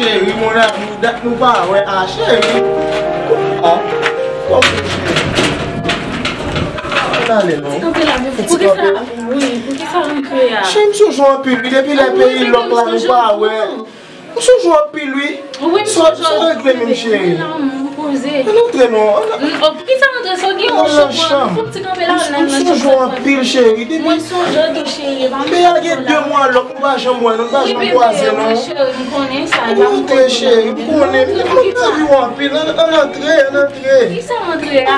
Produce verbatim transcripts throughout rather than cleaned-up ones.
Cheri, mon amour, dat nou pa wè. Ah, cheri. Ah, kòman cheri? Ann ale non. Ti kanpe la, men pou ki sa? Wi, pou ki sa rantre a? Cheri, m sou jou anpil wi, depi lè peyi lòk la nou pa wè. M sou jou anpil wi. Wi, m sou jou anpil. Sa w regle menm cheri? Ann antre non. Pou ki sa rantre? Sa w gen yon chòk, fò m ti kanpe la, nan nan chanm. M sou jou anpil cheri. Depi Peyi a gen de mwa lòk, nou pa janm wè, nou pa janm kwaze non. Wi, bebe, mwen cheri, m konnen sa. Ann antre cheri, m konnen. M anvi wè w anpil. Ann antre, ann antre. Ki sa antre a?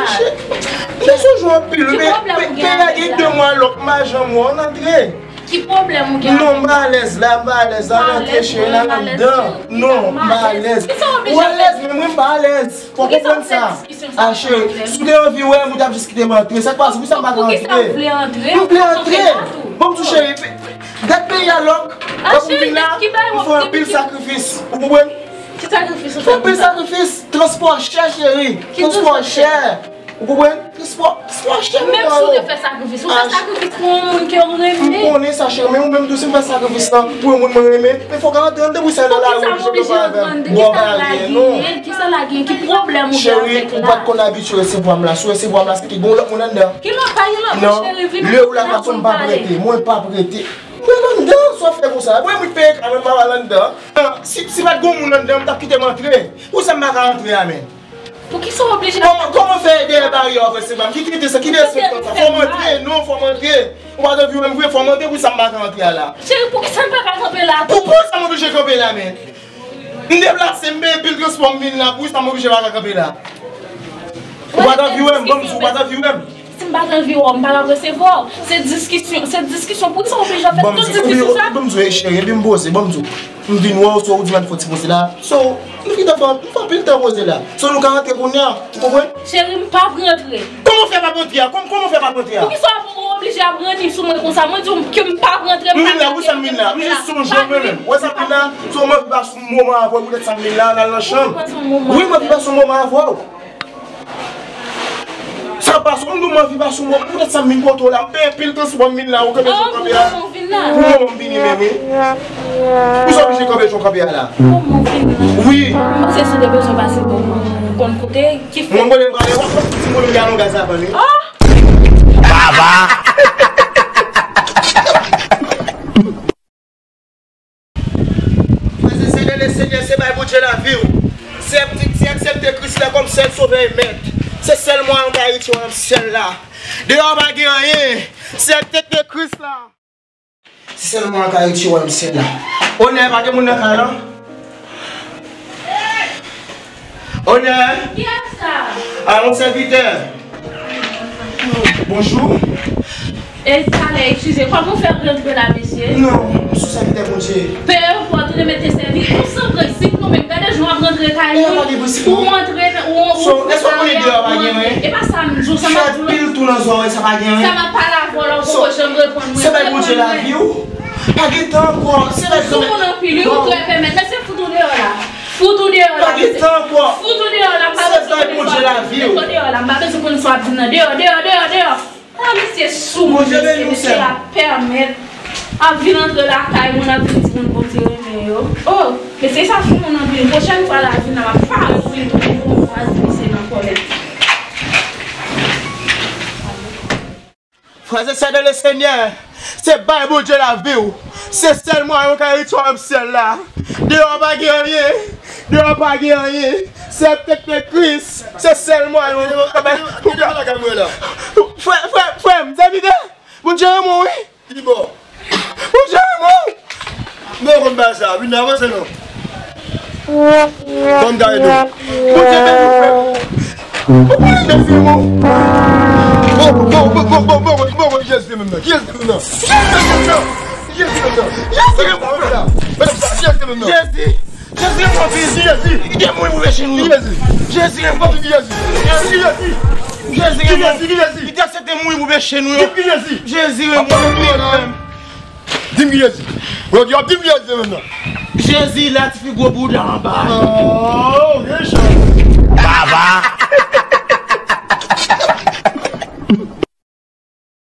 M sou jou anpil wi. Peyi a gen de mwa lòk, m pa janm wè w. Ann antre. Ki pwoblèm ou gen? Non, m pa alèz la, m pa alèz la. Ann antre cheri, n al anndan. Non, m pa alèz. Ou alèz, men mwen m pa alèz. Fò w konprann sa. Ah, cheri, si w te anvi wè m, ou t ap jis kite m antre. Sa k pase? Poukisa m pa ka antre? M vle antre. Bon, m di w, cheri, gad peyi a lòk. Lè pou m vin la, m fè anpil sakrifis. Ou konprann? Ki sakrifis ou fè? Anpil sakrifis. Transpò chè, cheri. Transpò chè. Ou konprann? Transpò, transpò chè. Menm si w te fè sakrifis, ou fè sakrifis pou yon moun ke w renmen. M konnen sa, cheri, men ou menm tou, si m fè sakrifis lan pou yon moun mwen renmen, men fòk ann antre anndan pou sa nan lari, oblije kanpe avè m. Bon bagay non. Kisa l la gen? Ki pwoblèm ou gen avèk la? Cheri, ou pa t konn abitye resevwa m la. Si w resevwa m la, se ke gen yon lòt moun anndan. Ki lòt? Pa gen lòt moun, cheri, vin. Non, lè ou la fason m p ap rete. Mwen p ap rete. Mwen anndan, sa w fè konsa? Mwen m peye kay mwen, m pa al anndan. Si, si pa t gen yon moun anndan, m t ap kite m antre. Poukisa m pa ka antre a menm? Poukisa w oblije? Kòman, kòman fè dèyè baryè w ap resevwa m? Ki, ki te sa? Ki derespektan sa? Fò m antre, non, fò m antre. Ou pa t anvi wè m vre, fò m antre, poukisa m pa ka antre a la? Cheri, poukisa m pa ka kanpe la tou? Poukisa m oblije kanpe la, men? M deplase, m peye pil transpò, m vin la, poukisa m oblije pa ka kanpe la? Ou pa t anvi wè m, ban m di w, ou pa t anvi wè m. Si m pa t anvi wè w, m pa t ap resevwa w. Se diskisyon, se diskisyon. Poukisa w oblije ap fè tout diskisyon sa? Ban m di w, cheri, epi m poze, ban m di w. M vin wè w, sou ou di m al fè ti poze la. So, nou gentan fè, nou fè anpil tan poze la. So, nou ka rantre kounye a, ou konprann? Cheri, m p ap rantre. Kòman w fè p ap rantre a? Kòm, kòman w fè p ap rantre a? Poukisa w ap, ou oblije ap ranni sou mwen konsa? Mwen di w ke m p ap rantre, m p ap rantre. M vin la, poukisa m vin la? M jis sonje mwen menm. Wè sa m vin la? So, mwen anvi pase yon moman avè w, poutèt sa m vin la, n al nan chanm. Wi, mwen anvi pase yon moman avè w. Sa pase, m di w m anvi pase yon moman, poutèt sa m vin kote w la, m peye pil transpò m vin la, ou kanpe jan w kanpe a. Pou moman m vini menm, wi. Ou sa oblije kanpe jan w kanpe a la. Wi. M panse si w te bezwen pase pou konn kote, ki fè. Mwen konnen m prale, w ap fè ti mwen m gen yon gaz avan, wi. Baba! Frè e sè nan le Senyè, se bay Bondye lavi w. Se aksepte, se aksepte Kris la kòm sèl Sovè e Mèt. Se sèl mwayen w ka eritye wayòm syèl la. Deyò a pa gen anyen. Se aksepte Kris la. Se sèl mwayen w ka eritye wayòm syèl la. Onè, pa gen moun nan kay lan? Onè. Kiyès sa? A, yon sèvitè. Bonjou. E talè, eskize, kòman w fè rantre la, mesye? Non, m se sèvitè Bondye. Peye pou w tounen mete sèvi, ou san prensip nou menm. Gade jan w ap rantre kay moun. Pou w antre, ou, ou, èske w konnen deyò a pa gen anyen? E pa sa m di w, sa m ap di w. Fè pil tou nan zòrèy, sa pa gen anyen. Sa m ap pale avè w la, ou poko janm reponn mwen. Se bay Bondye lavi w. Pa gen tan ankò. Se bay Bondye. Sou moun anpil, wi, ou trè pèmèt. Mesye, fout ou deyò la. Fout ou deyò la, mesye. Pa gen tan ankò. Fout ou deyò la, m pa bezwen konnen sa w ap di. Fout ou deyò la, m pa bezwen konnen sa w ap di m nan. Deyò, deyò, deyò, deyò. A, mesye sou moun, mesye, mesye ap pèmèt, ap vin antre lakay moun, ap vin di moun Bondye renmen yo. Oh, mesye sa sou moun anpil. Pwochèn fwa l a vin la, m ap fawouye tou pou m kwaze misye nan kòlèt. Frè e sè nan le Senyè, se bay Bondye lavi w. Se sèl mwayen w ka eritye wayòm syèl la. Deyò a pa gen anyen. Deyò a pa gen anyen. Se aksepte Kris. Se sèl mwayen w ka bay. Frè, frè, frè m, sèvitè. Bondye renmen w, wi. Ki bò? Bondye renmen w. M pa konn bagay sa. Vin nan avanse non. Ban m ta ede w. Bondye beni w, frè m. Ou konnen Jezi renmen w. Bon, bon, bon, Jezi te menm nan. Ki Jezi te menm nan? Jezi te menm nan. Jezi te menm nan. Jezi renmen w, frè. Jezi te menm nan. Jezi. Jezi renmen w anpil. Ki Jezi? Li te mouri pou peche nou yo. Ki Jezi? Jezi renmen w. Ki Jezi? Jezi renmen w. Ki Jezi? Ki Jezi? Li te aksepte mouri pou peche nou yo. Ki Jezi? Jezi renmen w anpil, frè m. Di m ki Jezi. Yo, yo, di m ki Jezi menm nan. Jezi la, ti fi gwo bouda anba. Oh,